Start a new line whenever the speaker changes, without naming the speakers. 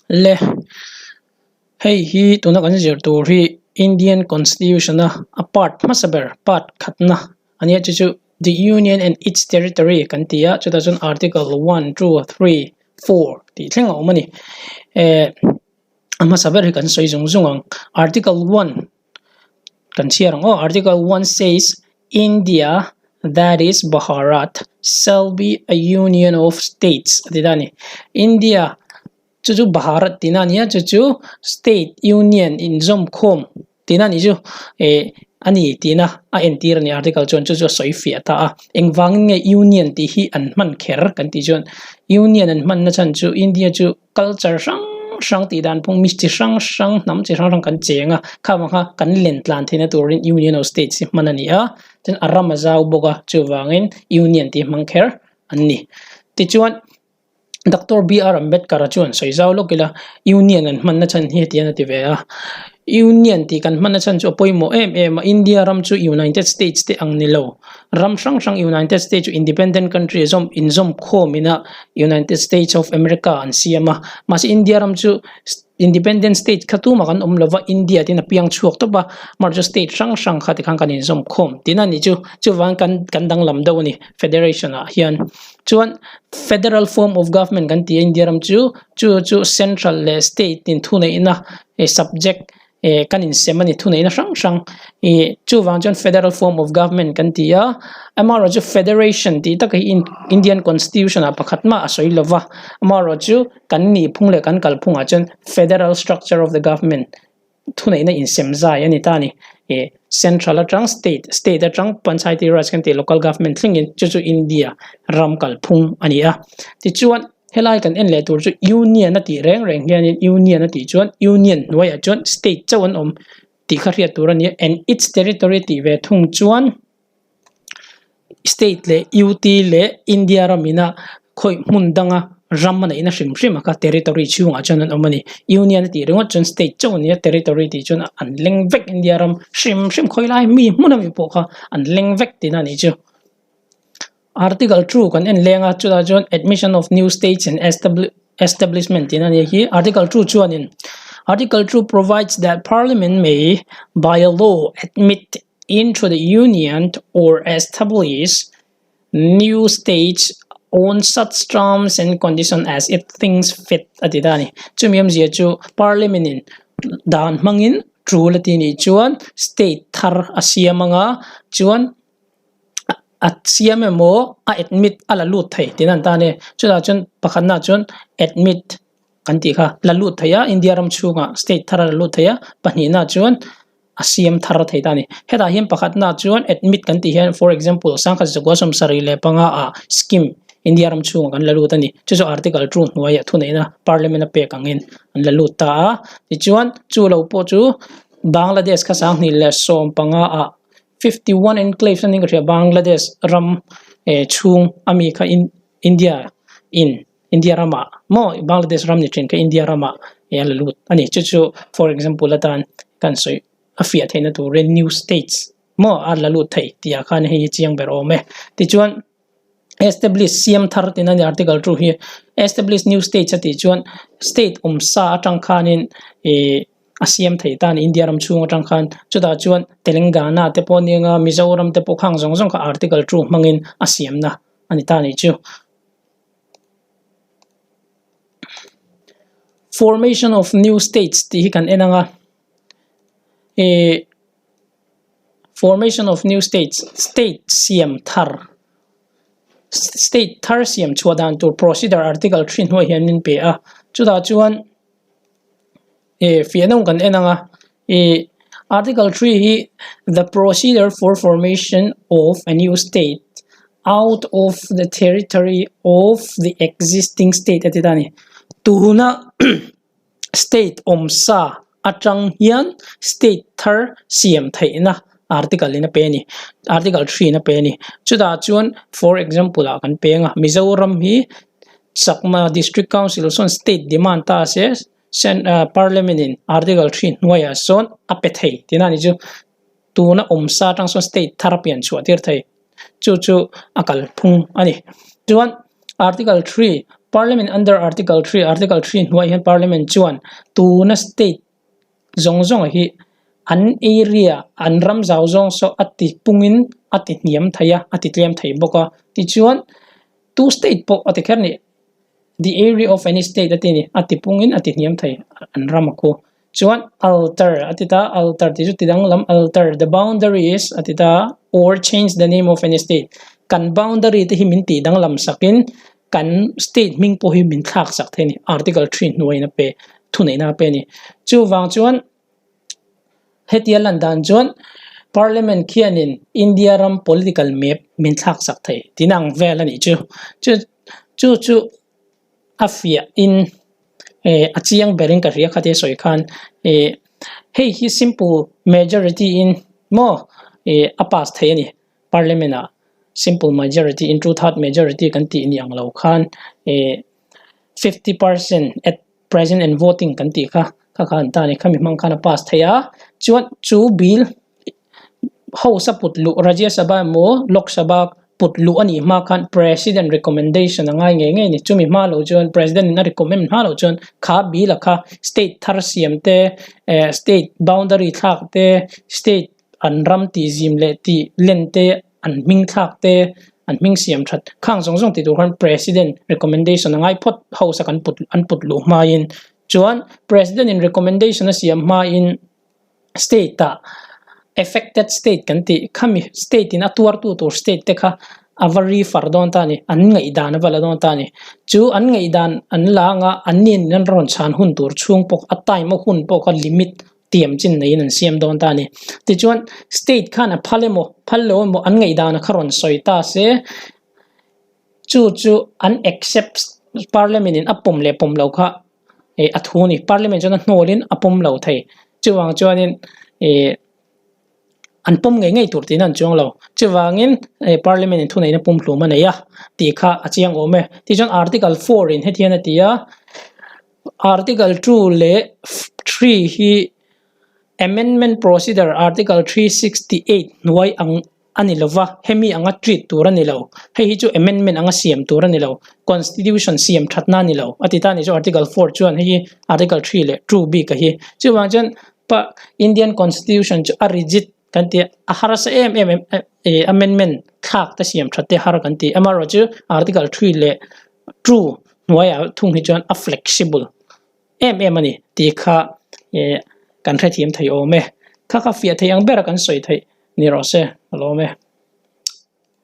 Le hei hi tuna kan zir tur hi Indian Constitution a a part hmasa ber part khatna a nia chu chu the Union and its territory kan ti a chutah chuan article one two three four tih thleng a awm a ni eh a hmasa ber hi kan sawi zung zung ang article one kan chhiar ang aw article one says India that is Bharat shall be a union of states a ti ta a ni India chu chu Bharat tihna a ni a chu chu state union inzawm khawm tihna a nih chu eh a ni tihna a entir a ni article chuan chu chu a sawi fiah ta a engvangin nge union tih hi an hman kher kan tih chuan union an hmanna chhan chu India chu culture hrang hrang tih dan phung mi chi hrang hrang hnam chi hrang hrang kan cheng a khang ang kha kan len tlan theihna turin union of states hi hman a ni a chuan a ram a zau bawk a chuvangin union tih hmang kher an ni tichuan Doctor BR Ambedkar a chuan sawi zau lawk ila union an hmanna chhan hi heti hian a ti ve a union tih kan hmanna chhan chu a pawimawh em em a India ram chu United States te ang ni lo ram hrang hrang United States chu independent country a zawm inzawm khawm ina United States of America an siam a mahse India ram chu Independent state kha tumah kan awm lova India tin a piang chhuak tawp a amaherawhchu state hrang hrang kha tikhan kan inzawm khawm tin a nih chu chuvang kan kan danglam deuh a ni federation ah hian chuan federal form of government kan ti a India ram chu chu chu central leh state in thuneihna eh subject eh kan insem a ni thuneihna hrang hrang ih chuvang chuan federal form of government kan ti a amaherawhchu federation tih tak hi Indian constitution ah pakhat mah a sawi lova amaherawhchu kan nih phung leh kan kal phungah chuan federal structure of the government thuneihna insem zai a ni ta a ni ih central atang state state atang panchayati raj kan tih local government thlengin chu chu India ram kalphung a ni a tichuan helai kan en leh tur chu union a tih reng reng hianin union a tih chuan union hnuaiah chuan state chauh an awm tih kha hriat tur a ni a and its territory tih ve thung chuan state leh ut leh India ramina khawi hmun danga ram a neihna hrim hrim a kha territory chhungah chuan an awm a ni union a tih ringawt chuan state chauh a ni a territory tih chuan an leng vek India ram hrim hrim khawi lai mi hmun ami pawh kha an leng vek tihna a nih chu. Article 2 kan en leng a chutah chuan admission of new states and establishment tihna a ni hi article 2 chuanin article 2 provides that parliament may by a law admit into the union or establish new states on such terms and condition as it thinks fit a ti ta a ni chumi awmzia chu parliament in dan hmangin tul a tih nih chuan state thar a siam anga chuan a siam emaw a admit a la lut thei tih an tan e chutah chuan pakhatna chuan admit kan tih kha la lut thei a India ram chhungah state thar a la lut thei a pahnihna chuan a siam thar thei ta a ni hetah hian pakhatna chuan admit kan tih hian for example sangkhat zakua sawmsarih leh panga ah scheme India ram chhungah kan la lut a ni chu chu article two hnuaiah thuneihna parliament a pek angin an la lut ta a tichuan chu lo pawh chu Bangladesh kha sanghnih leh sawm panga ah 51 enclaves a ning ka hria Bangladesh ram eh chhung ami kha in India in India ramah maw Bangladesh ram ni thin kha India ramah eh a la lut a ni chu chu for example atan kan sawi a fiah theihna turin new states maw a la lut thei tih ah khan hei hi chiang ber awm e tichuan establish siam thar tihna a ni article 2 hi establish new states a tih chuan state awm sa atang khanin ih a siam thei ta a ni India ram chhung atang khan chutah chuan Telangana te pawh nia nga Mizoram te pawh khang zawng zawng kha article 2 hmangin a siamna a ni ta a nih chu. Formation of new states tih hi kan en ang a ih formation of new states state siam thar state thar siam chhuah dan tur procedure article 3 hnuai hian min pe a chutah chuan eh fiahna kan en ang a ih article 3 hi the procedure for formation of a new state out of the territory of the existing state a ti ta a ni tuna state awm sa atang hian state thar siam theihna article in a pe a ni article 3 in a pe a ni chutah chuan for example ah kan peng a Mizoram hi Chakma district council sawn state demand ta se parliament in article 3 hnuaiah sawn a pe thei tihna a ni chu tuna awm sa atang sawn state thar a pian chhuah tir thei chu chu a kalphung a ni chuan article 3. Parliament under Article 3, Article 3 hnuaiah hian Parliament chuan tuna state zawng zawng hi an area an ram zau zawng saw a ti pungin a ti hniam thei a, a ti tlem thei bawk a. Tichuan tu state pawh a ti kher ni the area of any state a ti ni a ti pungin a ti hniam thei an ram a khu. Chuan alter a ti ta alter tih chu ti danglam alter the boundaries a ti ta or change the name of any state kan boundary te hi min tih danglam sakin kan state hming pawh hi min thlak sak thei a ni article 3 hnuaiin a pe thuneihna a pe a ni. Chuvang chuan hetia lan dan chuan parliament khianin India ram political map min thlak sak thei tih ang vel a nih chu. Chu chu chu a fiah in eh a chiang berin ka hria khatia sawi khan eh hei hi simple majority in maw eh a pass thei a ni parliament ah simple majority in two third majority kan tih ni ang lo khan eh 50% at present and voting kan tih kha kha kha an ta a ni khami hmang khan a pass thei a chuan chu bill house a put luh Rajya Sabha emaw Lok Sabha put luh a nih hma khan president recommendation a ngai ngei ngei a ni chumi hma loh chuan president in a recommend hma loh chuan kha bill a kha state thar siam te eh state boundary thlak te state an ram tih zim leh tih len te an hming thlak te an hming siam that khang zawng zawng tih tur khan president recommendation a ngai phawt house a kan put an put luh hmain chuan president in recommendation a siam hmain state ah affected state kan tih khami state in a tuartu tur state te kha a va refer dawn ta a ni an ngaihdan a va la dawn ta a ni chu an ngaihdan an la anga an ni an rawn chhan hun tur chhung pawh a time a hun pawh kha limit tiam chin neiin an siam dawn ta a ni tichuan state khan a phal emaw phal lo emaw an ngaihdan a kha rawn sawi ta se chu chu an accept parliament in a pawm leh pawm lo kha eh a thu a ni parliament chuan a hnawlin a pawm lo thei chuvang chuanin eh an pawm ngei ngei tur tihna an chuang lo chuvangin eh parliament in thuneihna pumhlum a nei a tih kha a chiang awm e tichuan article 4 in heti hian a ti a article 2 leh 3 hi amendment procedure article 368 hnuai ang a ni lova, hemi anga treat tur a ni lo. Hei hi chu amendment anga siam tur a ni lo, constitution siam thatna a ni lo a ti ta a ni chu article 4 chuan hei hi article 3 leh 2 bik a hi. Chuvang chuan pa Indian constitution chu a rigid kan ti a, a harsa em em em amendment thlak te siam that te har kan ti. Amaherawhchu article 3 leh 2 hnuaiah thung hi chuan a flexible em em a ni tih kha eh kan hrethiam thei awm e. Kha kha fiah thei ang bera kan sawi theih ni rawh se a lawm e.